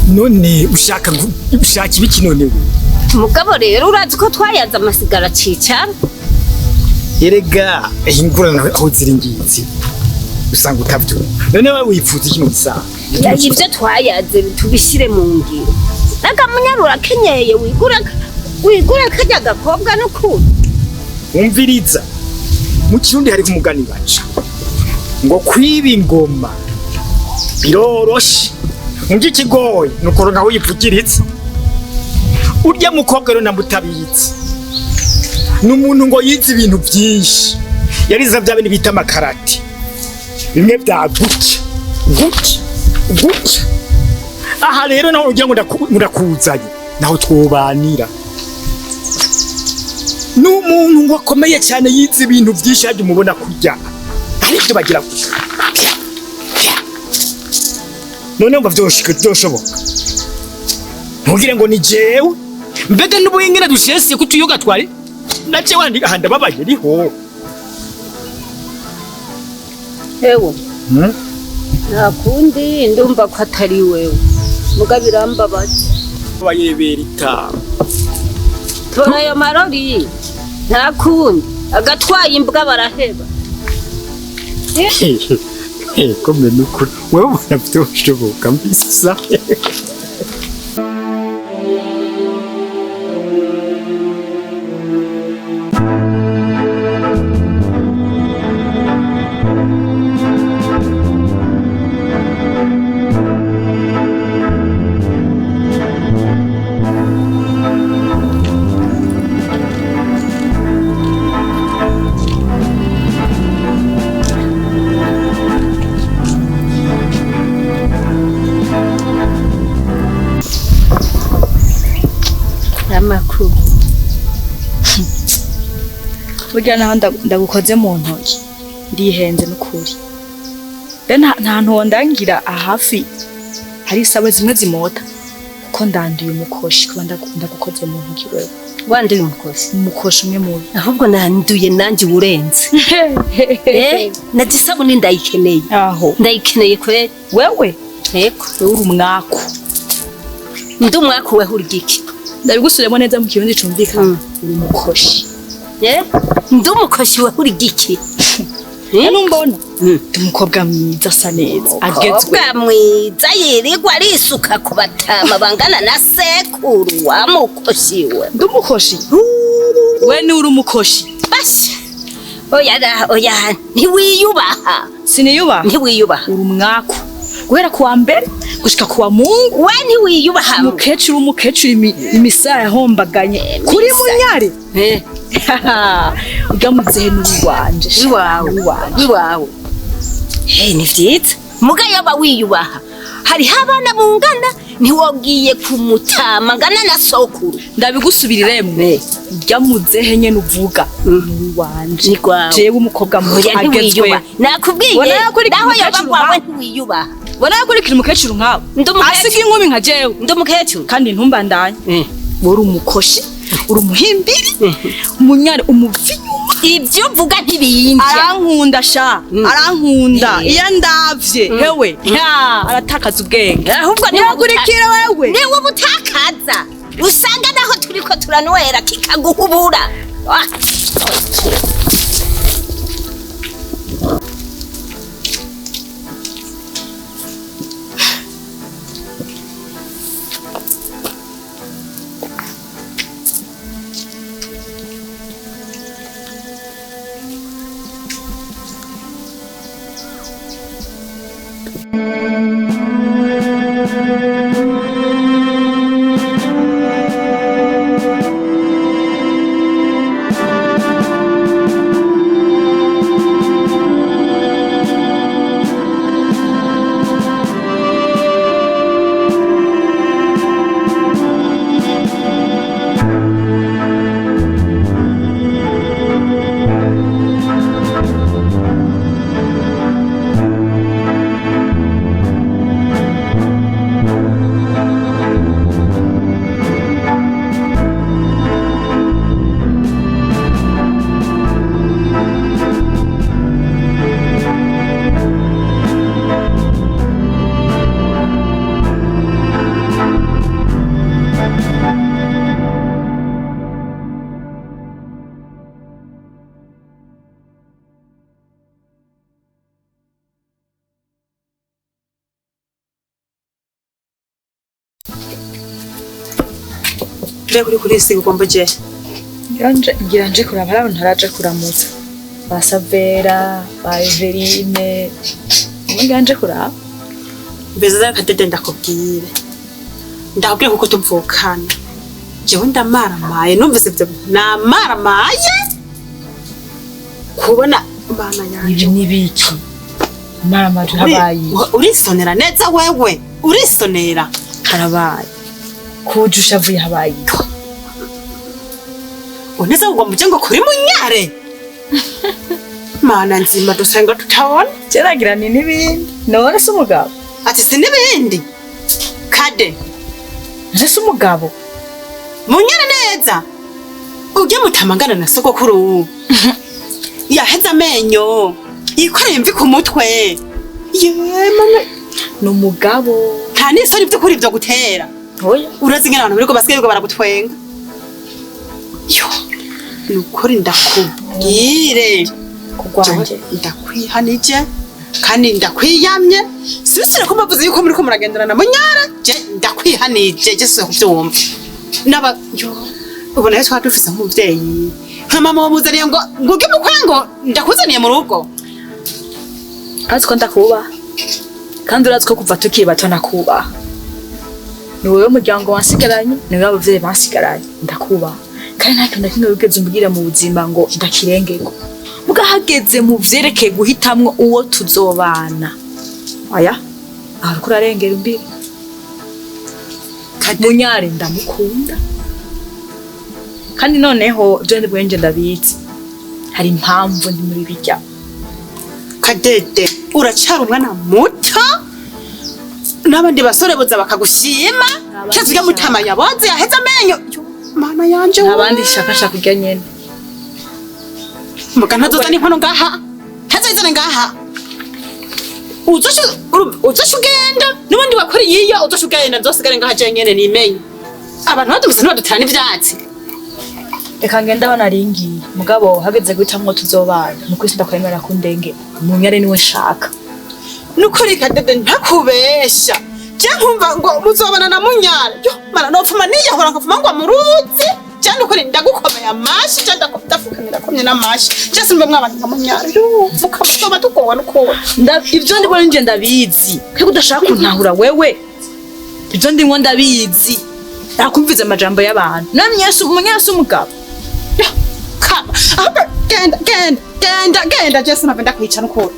None ushaka ushaka ibiki none we? Mugabo rero urazi ko twayaze amasigara cicara. Erega ingorane aho ziri ngizi usanga utavyumva. None wewe wifuza iki mu bisanzwe? Ibyo twayaze tubishyire mu ngiro. Nagamunyarura urakenyeye, wigura karya gakobwa n'ukuri. Umviriza, mu Kirundi hari umugani baca ngo kwiba ingoma biroroshe, mu ikigoye ni ukuronka aho uyivugiritsa. Urya mukobwa rero namutabizi, ni umuntu ngo yize ibintu byinshi, yarize bya bintu bita amakarati, bimwe bya gutya gutya gutya. Aha rero naho ugira ngo ndakuzanye, naho twobanira ni umuntu ngo akomeye cyane, yize ibintu byinshi, hajya umubona kurya aribyo bagira gutya. None ngo vyoshoboka, ntugire ngo ni jewe. Mbega n'ubuhingene dushesiye kutuyoga twari na jewe aha ndababaye riho. Ewe, nta kundi, ndumva ko atari wewe, muga birambabaza. Bayebera itama. Tora ayo marori, nta kundi, agatwaye imbwa baraheba. Kome nukuri wewe ubona vyoshoboka mbisa? Amakuru? Burya naho ndagukoze mu ntoki ndihenze n'ukuri. Be nta hantu wondangira ahafi hari isabune zimwe zimota, kuko ndanduye umukoshi kuba ndagukoze mu ntoki wewe. Wanduye umukosi? Umukoshi umwe mubi. Ahubwo nanduye nanjye urenze. Na isabune ndayikeneye. Aho. Ndayikeneye kweri. Wewe? Yego. Wewe uri umwaku. Ndi umwaku, wewe uri giki? Ndabigusubiremo neza mu Kirundi cumvikana. Uri umukoshi. Ndi umukoshi, wewe uri giki? Numbona ndi umukobwa mwiza asa neza agezwe. Umukobwa mwiza yirirwa arisuka ku batama bangana na sekuru wa mukoshi we. Ndi umukoshi, we ni uri umukoshi. Basha, oya da, oya, ntiwiyubaha. Siniyubaha? Ntiwiyubaha. Uri umwaku guhera kuwa mbere gushika kuwa Mungu. We ntiwiyubaha. Umukecuru, umukecuru, imisaya yahombaganye kuri Imisaya. Munyari urya muzehe n'uwanje. Iwawe? Uwanje. Iwawe. Ni vyiza, muga yoba wiyubaha, hariho abana bungana, ntiwogiye kumutama ngana na sokuru. Ndabigusubiriremwe, urya muzehe nyene uvuga n'uwanje. Ni gwawe. Jewe umukobwa muto Oya, agezweho. ntiwiyubaha, nakubwiye. Bona yakurikira Naho yoba umukecuru gwawe, nkawe. ntiwiyubaha. Bona yakurikira umukecuru nkawe. Ndi umukecuru. Asiga inkumi nka jewe. Ndi umukecuru. Kandi ntumbandanye, uri umukoshi, uri umuhimbiri, umunyari, umuvinyuma. Ibyo uvuga ntibiyinjya. Arankunda sha, arankunda. Iyo ndavye hewe ya aratakaza ubwenge. Ahubwo Ntiyakurikira wewe. Niwe ubutakaza, usanga naho turiko turanywera kikaguhubura. Ah. Mbega uri kurisiga ugomba uje? Ngira nje kuraba hari abantu ntaraja kuramutsa. Ba Savera, ba Everine. Ubu ngira nje kuraba. Mbese Kadede, ndakubwire, ndakubwire kuko tuvukana. Jewe ndamaramaye, numvise ibyo namaramaye kubona Mana yanje. Ibi ni biki? Maramaje habaye. Urisonera neza wewe, urisonera. Harabaye. Kuje ushavuye habaye. Uneza ngo muje ngo kuri Munyare. Mana nzima, dusenga tutabona. Keragira ni n'ibindi. None se umugabo? Ati si n'ibindi, Kade. None se umugabo? Munyare neza ujye mutamangana na sogokuru yaheze amenyo, yikoreye imvi ku mutwe, ye mama. Ni umugabo. Nta n'isoni by'ukuri ibyo gutera. Oya. Urazi ingene abantu bariko basigaye bariko baragutwenga. Yo, ni ukuri ndakubwire. Kugwanje. Jewe ndakwihanije kandi ndakwiyamye. Sibisire ko mbavuze yuko muriko muragendana na Munyara, je ndakwihanije, je siwe kuvyumva naba. Yo, ubu nayo twari dufise nk'umuvyeyi nka mama wamuzaniye ngo nguge mukwe ngo ndakuzaniye mu rugo. Urazi ko ndakubaha. Kandi urazi ko kuva tukiri bato nakubaha. Ni wowe muryango wansigaranye, ni wowe abavyeyi bansigaranye. Ndakubaha. Kandi nta kintu na kimwe wigeze umbwira mu buzima ngo ndakirengeko. Muga hageze mu vyerekeye guhitamwo uwo tuzobana. Oya, aho uriko urarengera imbibi. Munyare ndamukunda. Kandi noneho ibyo ndi bwenje ndabizi. Hari impamvu ndi muri bijya. Kadede, uracara umwana muto, n'abandi basore boza bakagushima. Abandi Cyose ujya mutama yaboze yaheze amenyo. Yo, Mana yanje. Nta bandi shaka shaka kurya nyene. Muga ntazozana inkono ngaha, ntazozana ngaha. Uzosha ugenda n'ubundi wakora iyo uzosha ugenda, nzosigare ngaha je nyene nimenye. Abantu badumvise ntibadutana n'ivyatsi. Reka ngende aho naringiye. Mugabo hageze guhitamwo tuzobana. Ni ukuri sindakwemera ko undenge. Munyare niwe nshaka. Nukuri Kadede, ntakubesha, je nkumva ngo muzobana na Munyara, yo mana, nopfuma niyahora nkapfuma ngwa mu ruzi. Je nukuri ndagukomeye amashi, je ndafukamira komye n'amashi, je simbe mwabana nka Munyara, yo mukamuzoba tugowe n'ukuri. Ibyo ndibona nje ndabizi. Kuko udashaka kuntahura wewe. Ibyo ndimwo ndabizi. Nakumviza amajambo y'abantu. Namwe Yesu umunyasi umugabo. Yo, kama ahubwo genda, genda, genda, genda, je sinave ndakwica n'ukuri.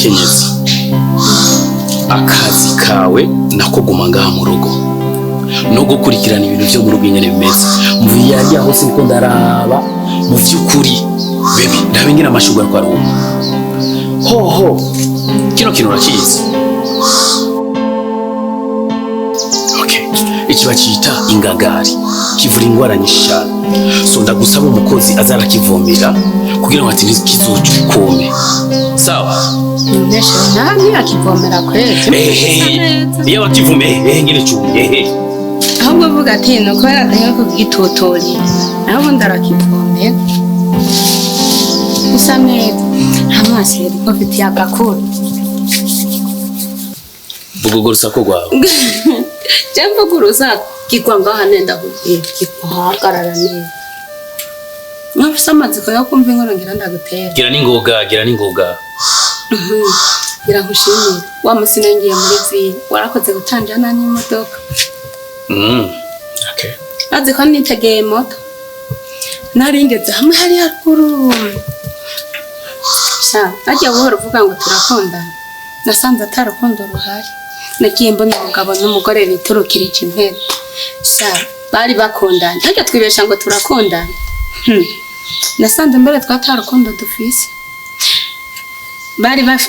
Mukenyezi, akazi kawe nako guma ngaha mu rugo no gukurikirana ibintu vyo mu rugo ingene bimeze. Mvuye hariya hose niko ndaraba. Mu vy'ukuri, baby, ndabe ingene amashurwe ariko aruma. Hoho kino kintu urakizi? Okay. Iki bakita ingagari, kivura ingwara nyinshi cyane. So ndagusaba umukozi azarakivomera kugira ngo ati ntikizokome, sawa? Neshe nta akivomera kweli. Ehe, iyo bakivume, ehe, nyine cumi, ehe. Ahubwo vuga ati ni uko yaratangiye kugitotorera, naho ubundi arakivomera bisa neza. Amaso yari ko afitiye agakuru. Vuga urwo rusaku rwawe. Je mvuga urusaku kigwa ngaha, nenda kubwira kiguhagarara neza. Nkafise amatsiko yo kumva inkuru ngira ndagutera. Gira n'ingoga, gira n'ingoga. Ngira nkushimire, wa musi ngiye muri ville warakoze gutanjana n'imodoka. Okay. Azi ko nitegeye moto, naringeze hamwe hari haruguru. Sha harya buhoro uvuga ngo turakundana, nasanze atarukundo ruhari. Nagiye mbona umugabo n'umugore biturukirije impera. Sha bari bakundana, harya twibesha ngo turakundana. Nasanze mbere twatarukundo dufise.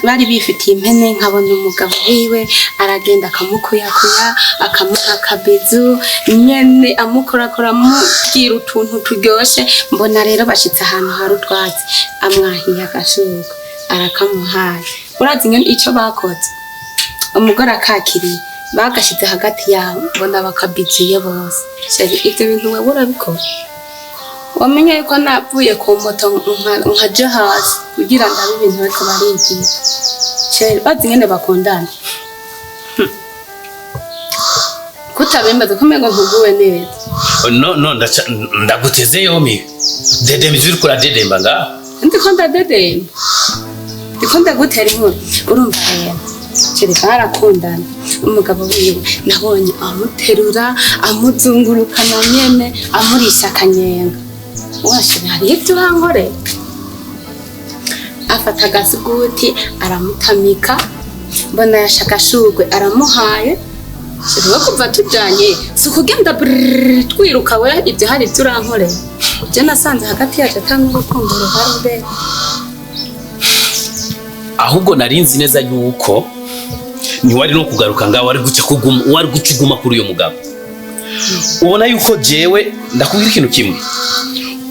Bari bifitiye impene, nkabona umugabo wiwe aragenda akamukuyakuya, akamuha akabizu nyene, amukorakora, amubwira utuntu turyoshe. Mbona rero bashitse ahantu hari utwatsi, amwahiye agashuka arakamuhaye. Urazi nyene ico bakoze? Umugore akakiriye, bagashize hagati yabo, mbona bakabizuye bose. Chéri, ivyo bintu wewe urabikora? Wamenye yuko navuye ku moto nkaja hasi kugira ndabe ibintu bariko barigira. Chéri, bazi ingene bakundana. Kutabembaza ko umengo ntuguwe neza. No, no, ndaca ndaguteze yomi. Dedemba ivyo uriko uradedemba ngaha. Ndiko ndadedemba, ndiko ndagutera inkuru. Urumva rero, chéri, barakundana. Umugabo wiwe nabonye amuterura, amuzungurukana nyene, amurisha akanyenga. Washira hariho ibyo urankorera. Afata agasuguti aramutamika, mbona yasha agashurwe aramuhaye. Rero kuva tujanye si ukugenda brrrr twiruka. We ibyo hari ibyo urankorera. Je nasanze hagati yacu ata n'urukundo ruhari mbere. Ahubwo narinzi neza yuko ntiwari no kugaruka ngaho, wari guca kuguma, wari guca uguma kuri uyo mugabo. Ubona yuko jewe ndakubwira ikintu kimwe: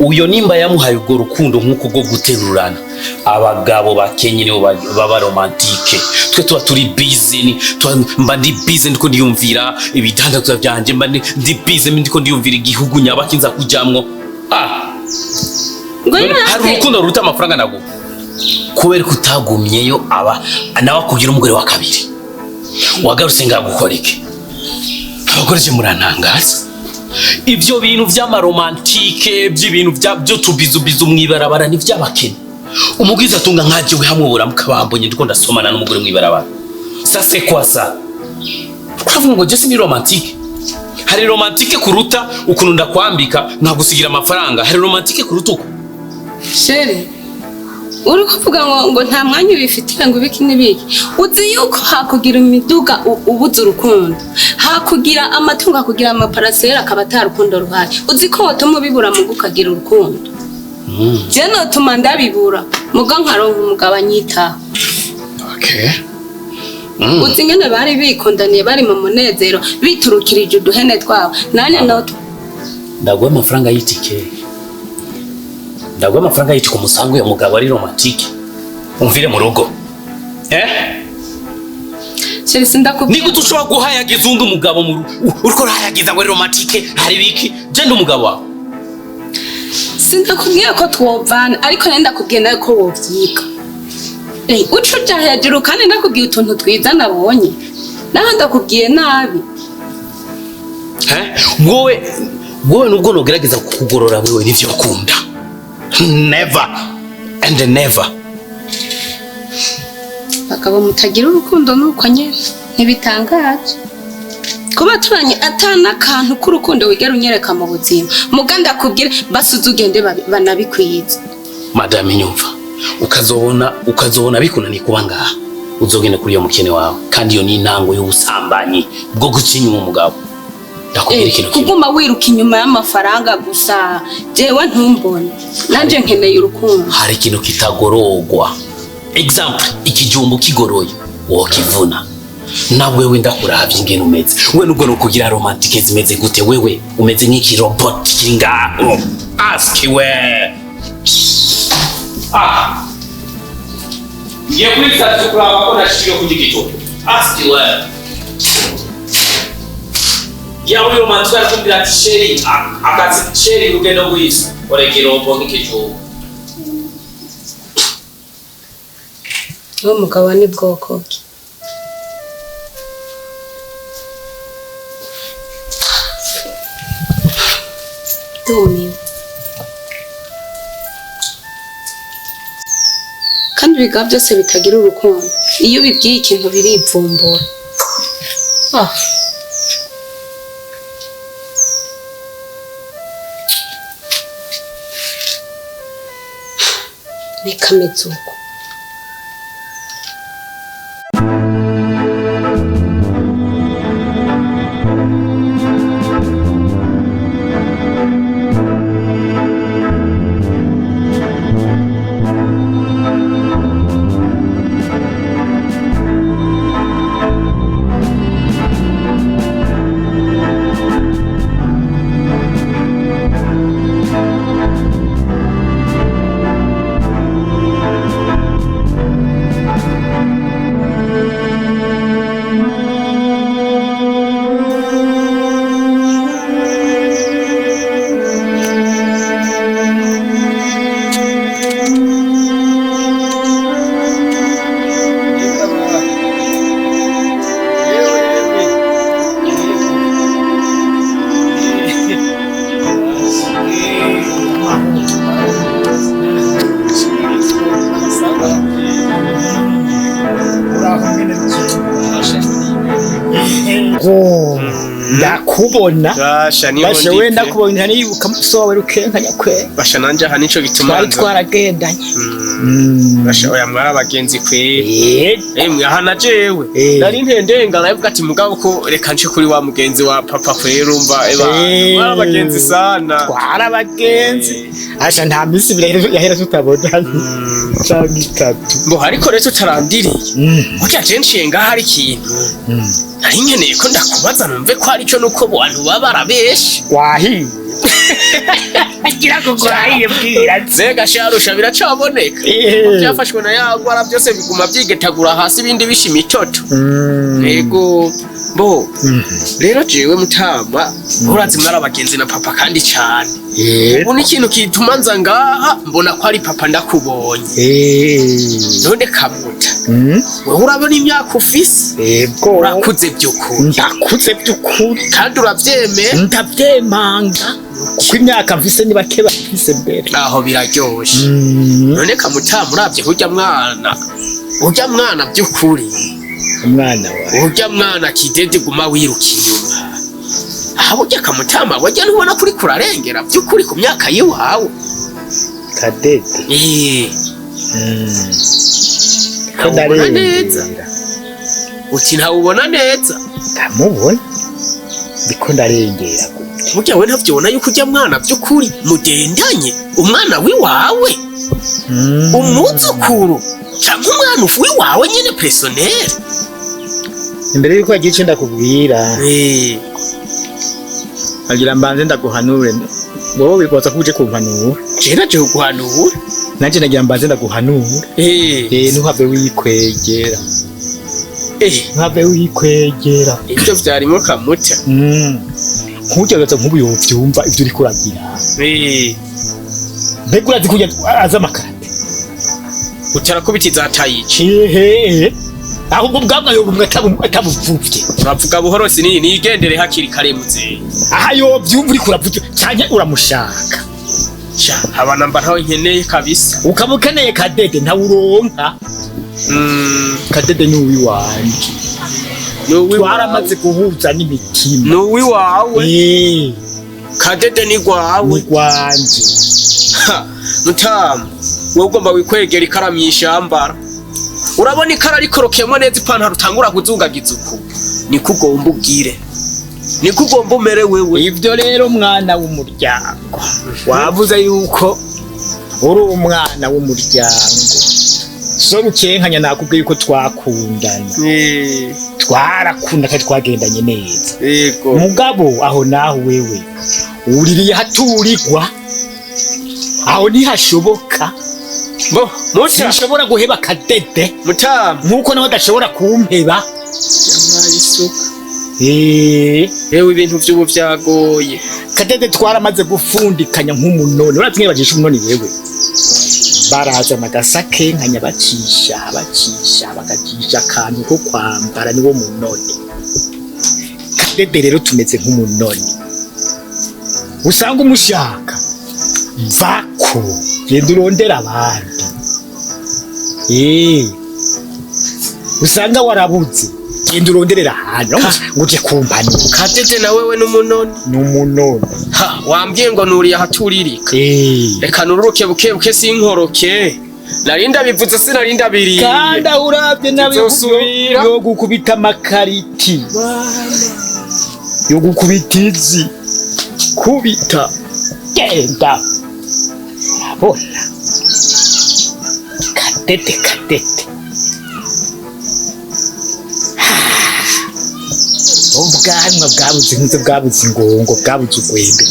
uyo nimba yamuhaye urwo rukundo nk'uko rwo guterurana, abagabo bakenye nibo baba romantique. Twe tuba turi busy, mba ndi busy ndiko ndiyumvira ibidandazwa vyanje, mba ndi busy ndiko ndiyumvira igihugu nyabaki nza kujamwo. Ah, ngo none hari urukundo ruruta amafaranga naguha? Kubera ko utagumyeyo, aba nawe akugira umugore wa kabiri, wagarutse ngagukora iki? Abagore je murantangaza. Ibyo bintu vy'ama romantique, by'ibintu byo tubizubizu mw'ibarabara ni vy'abakene. Umugwiza atunga nkaje we hamwe buramuka bambonye ndiko ndasomana n'umugore mw'ibarabara, ça c'est quoi ça? Uravuga ngo je ni romantique? Hari romantique kuruta ukuntu ndakwambika nkagusigira amafaranga? Hari romantique kuruta uko? Chéri, uri kuvuga ngo nta mwanya ubifitiye, ngo ibiki n'ibiki. Uzi yuko hakugira imiduga ubuze urukundo, hakugira amatungo, hakugira ama parcelles, akaba ata rukundo ruhari? Uzi ko wotuma ubibura muga ukagira urukundo? Je notuma ndabibura muga nkaronka umugabo anyitaho. Okay. Uzi ingene bari bikundaniye, bari mu munezero, biturukirije uduhene twabo? Nanjye noto Ndaguha amafaranga y'itike, ndaguha amafaranga y'itike, umusango uyu mugabo ari romantique, umvire mu rugo, eh. Chéri, sindakubwira. Ni gute ushobora guhayagiza undi mugabo mu rugo? Uriko urahayagiza ngo ari romantique, hari biki? Je ndi umugabo wawe. Sindakubwiye ko twovana, ariko nari ndakubwiye nawe ko wovyiga. Uca uja hejuru kandi ndakubwiye utuntu twiza nabonye, naho ndakubwiye nabi. Eh? Wowe nubwo nogerageza kukugorora, wewe nivyo ukunda. Never and never. Bagabo mutagira urukundo nuko nyene, ntibitangaje kuba turanye atana akantu k'urukundo wigera unyereka mu buzima. Muga ndakubwire, basuze ugende banabikwiza. Madame, nyumva, ukazobona bikunaniye kuba ngaha. Uzogende kuri iyo mukene wawe, kandi iyo ni intango y'ubusambanyi bwo guca inyuma umugabo. Ndakubwira ikintu kimwe. Kuguma wiruka inyuma y'amafaranga gusa, jewe ntumbone, nanje nkeneye urukundo. Hari ikintu kitagorogwa. Example, ikijumbu kigoroye wokivuna. Na wewe ndakuravye ingene umeze, we nubwo nukugira romantique zimeze gute, wewe umeze nk'ikirobot kiri ngaho. Ask we. Ah, ngiye kuri sitasiyo kuraba ko nashikiye ku gito. Ask we. Ya uri romantique arakumbwira ati chéri, akazi chéri, urugendo rwiza. Ore kirombo nk'ikijumbu. Uwo mugabo ni bwoko bwe? Ndumiwe. Kandi ibiga byose bitagira urukundo, iyo ubibwiye ikintu birivumbura. Ah. Ni kameze uko. Ndakubona. Basha niho. Basha we, ndakubona nibuka so wawe rukenkanya kwe. Basha nanje aha nico gituma twari nza. Twaragendanye. Basha oya, mwari abagenzi kweri. Emwe aha na jewe Eh. nari ntendenga navuga ati mugabo ko reka nce kuri wa mugenzi wa papa kweri, umva eba mwari abagenzi sana. Twari abagenzi. Asha, nta minsi ibiri yahera tutabonanye canke itatu. Mbo ariko rero tutarandiriye, burya je nciye ngaho hari ikintu nari nkeneye ko ndakubaza numve ko ari cyo, nuko bantu baba barabeshe. Wahiye agira ko wahiye, bwira. Zega sharusha biracaboneka. Byafashwe na yagwara byose biguma byigetagura hasi, ibindi bisha imitoto. Yego, bo rero jewe mutama, urazi mwari abagenzi na papa kandi cyane. Ubu ni ikintu kituma nza ngaha, mbona ko ari papa ndakubonye. None kamuta, wewe urabona imyaka ufise? Yego. Urakuze by'ukuri. Ndakuze by'ukuri. Kandi urabyemera? Ndabyemanga, kuko imyaka mfise ni bake bafise mbere. Aho biraryoshe. None kamutama, uravye urya mwana, urya mwana by'ukuri, Umwana wawe? Urya mwana kidede guma wiruka inyuma aha, burya kamutama wajya ntubona kuri kurarengera by'ukuri ku myaka yiwawe? Kadede? Eh. Ko Ntawubona neza. ndarengera. Uti ntawubona neza? Ndamubona, ndiko ndarengera gute? Burya we ntavyibona yuko urya mwana by'ukuri mugendanye, umwana wiwawe, umwuzukuru canke umwana wiwawe nyene personnel? Imbere yuko hagira ico ndakubwira, agira mbanze ndaguhanure. Wowe wibaza ko uje kumpanura? Je naje kuguhanura. Nanje nagira mbanze ndaguhanure. Eh, ntuhave wikwegera. Ntuhave wikwegera. Ivyo vyarimo kamuta. Nkugerageza nk'ubu yovyumva ivyo uriko uragira. Mbega urazi kurya azi amakarate? Utarakubita tayici. Ehe, ahubwo ubwabwa yobumwe atabuvuvye. Uravuga buhoro, sinini nigendere hakiri kare muzehe. Aha yovyumva uriko uravuga canke uramushaka? Sha, abana mba ntawe nkeneye kabisa. Ukaba ukeneye kadede, ntawuronka. Kadede ni uwiwanje. Twaramaze guhuza n'imitima. Ni uwiwawe? Eh. Kadede ni gwawe? Ni gwanje. Ha, mutamu, wowe ugomba wikwegera ikaramu yishambara. Urabona ikara rikorokeyemo neza ipantaro utangura kuzungagiza uku, niko ugomba ugire, niko ugomba umere wewe. Ibyo rero, mwana w'umuryango, wavuze yuko uri umwana w'umuryango, so rukenkanya nakubwiye yuko twakundana, twarakunda kandi twagendanye neza. Mugabo aho naho wewe uririye haturirwa, aho ntihashoboka. Bo muca. Sinshobora guheba Kadede. Mutama. Nkuko nawe adashobora kumpeba. Yampaye isuka. Eh. Yewe, ibintu vy'ubu vyagoye. Kadede twaramaze gufundikanya nk'umunoni. Urazi nk'iyo bacisha umunoni wewe? Barazana agasake nkanya, bacisha, bacisha, bagacisha akantu ko kwambara, niwo munoni. Kadede rero tumeze nk'umunoni, usanga umushaka vako, genda urondera abandi. Usanga warabuze, genda uronderera ahantu ngo uje kumpanura. Kadede na wewe n'umunoni. N'umunoni. Ha, wambwiye ngo nuriye ahaturirika. Reka nururuke buke buke sinkoroke. Nari ndabivuze, sinari ndabiriye. Kandi aho uravye nawe Tuzosubira. yo gukubita amakariti, yo gukubita izi kubita, genda urabona Kadete. Kadete ubwanwa bwabuze inkuze, bwabuze ingongo, bwabuze urwembe.